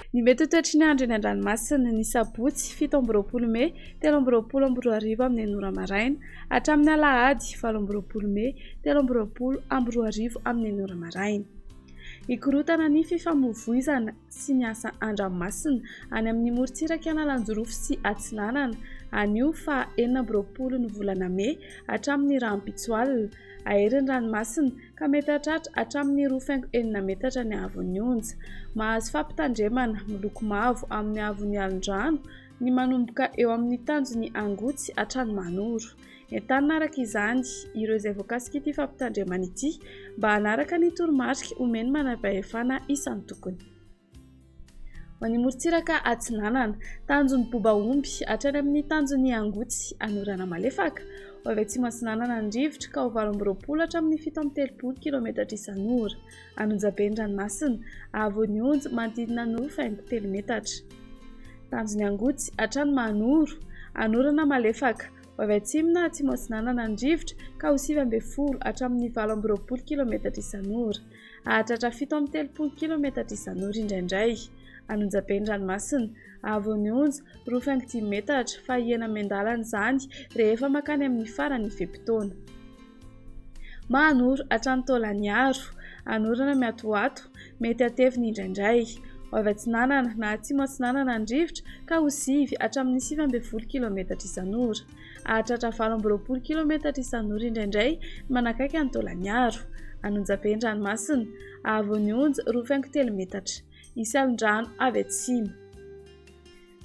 Ny mety ho toetry ny andro eny an-dranomasina, ny sabotsy 27 mey 2023 amin'ny enina ora maraina hatramin'ny alahady 28 mey 2023 amin'ny enina ora maraina. Hikorontana ny fifamoivoizana sy ny asa an-dranomasina any amin'ny morontsiraka Analanjirofo sy Atsinanana anio faha 26 ny volana mey hatramin'ny rahampitso alina. Hahery ny ranomasina ka mety hahatratra hatramin'ny roa faingo enina metatra ny haavon'ny onja. Mahazo fampitandremana miloko mavo amin'ny haavon'ny alon-drano ny manomboka eo amin'ny tanjon'i Angotsy hatrany Manoro. Entanina araka izany ireo izay voakasik'ity fampitandremana ity mba hanaraka ny toromarika omen'ny manam-pahefana isan-tokony. Ho an'ny morontsiraka atsinanana, tanjon'ny boba omby hatrany amin'ny tanjon'ny angotsy anorana malefaka. Ho avy atsimo atsinanana ny rivotra ka ho 28 hatramin'ny 37 kilometatra isan'ora. An'Onjabe ny ranomasina, ahavoan'ny onja manodidina ny roa faingo telo metatra. Tanjon'ny angotsy hatrany Mahanoro, anorana malefaka. Ho avy atsimo na atsimo atsinanana ny rivotra ka ho 19 hatramin'ny 28 kilometatra isan'ora. Hahatratra 37 kilometatra isan'ora indraindray. An'Onjabe ny ranomasina, ahavoan'ny onja roa faingo dimy metatra fa hihena miandalana izany rehefa mankany amin'ny faran'ny fe-potoana. Mahanoro hatrany Taolagnaro, anorana miatoato, mety hatevina indraindray. Ho avy atsinanana na atsimo atsinanana ny rivotra ka ho sivy hatramin'ny 19 kilometatra isan'ora. Hahatratra 28 kilometatra isan'ora indraindray ny manakaiky an'i Taolagnaro. An'Onjabe ny ranomasina, haavon'ny onja roa faingo telo metatra. Hisy alon-drano avy atsimo.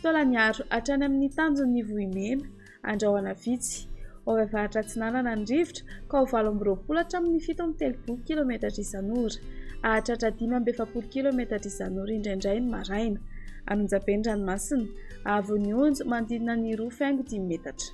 Taolagnaro hatrany amin'ny tanjon'ny Vohimena, andrahona vitsy. Ho avy avaratra atsinanana ny rivotra ka ho 28 hatramin'ny 37 kilometatra isan'ora. Hahatratra 45 kilometatra isan'ora indraindray ny maraina. An'Onjabe ny ranomasina, haavon'ny onja manodidina ny roa faingo dimy metatra.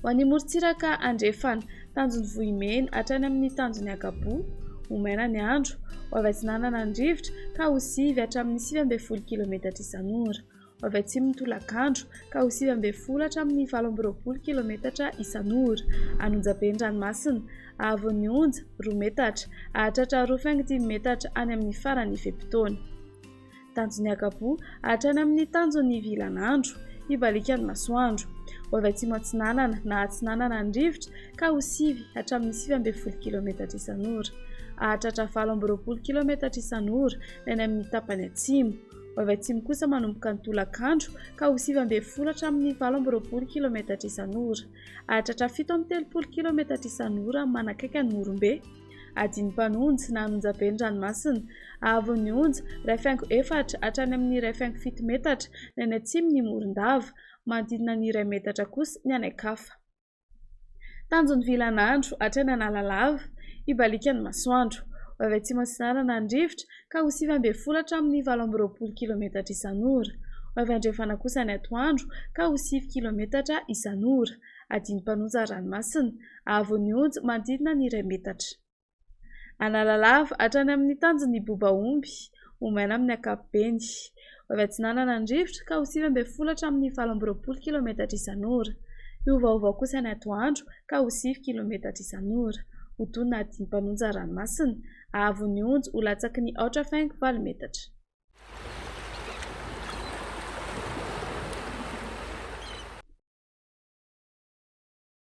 Ho an'ny morontsiraka andrefana, tanjon'i Vohimena hatrany amin'ny tanjon'i Agaboa, ho maina ny andro, ho avy atsinanana ny rivotra ka ho sivy hatramin'ny 19 kilometatra isan'ora. Ho avy atsimo ny tolakandro ka ho 19 hatramin'ny 28 kilometatra isan'ora. An'Onjabe ny ranomasina, haavon'ny onja, roa metatra, hahatratra roa faingo dimy metatra any amin'ny faran'ny fe-potoana. Tanjon'ny Agaboa hatrany amin'ny tanjon'ny Vilanandro, hibaliaka ny masoandro. Ho avy atsimo atsinanana na atsinanana ny rivotra ka ho sivy hatramin'ny 19 kilometatra isan'ora. Hahatratra 28 kilometatra isan'ora ny any amin'ny tapany atsimo. Ho avy atsimo kosa manomboka ny tolakandro ka ho 19 hatramin'ny 28 kilometatra isan'ora. Hahatratra 37 kilometatra isan'ora manakaiky an'i Morombe. Adin'ny mpanonja na an'onjabe ny ranomasina. Haavon'ny onja, iray faingo efatra hatrany amin'ny iray faingo fito metatra ny any atsimon'i Morondava. Manodidina ny iray metatra kosa ny any an-kafa. Tanjon'ny vilan'andro hatrany Analalava, hibaliaka ny masoandro. Ho avy atsimo atsinanana ny rivotra ka ho 19 hatramin'ny 28 kilometatra isan'ora. Ho avy andrefana kosa ny atoandro ka ho sivy kilometatra isan'ora. Adin'ny mpanonja ranomasina. Haavon'ny onja manodidina ny iray metatra. Analalava hatrany amin'ny tanjon'ny boba omby, ho maina amin'ny ankapobeny. Ho avy atsinanana ny rivotra ka ho 19 hatramin'ny 28 kilometatra isan'ora. Hiovaova kosa ny atoandro ka ho sivy kilometatra isan'ora. Ho toy ny adim-panonja ranomasina. Haavon'ny onja ho latsaky ny aotra faingo valo metatra.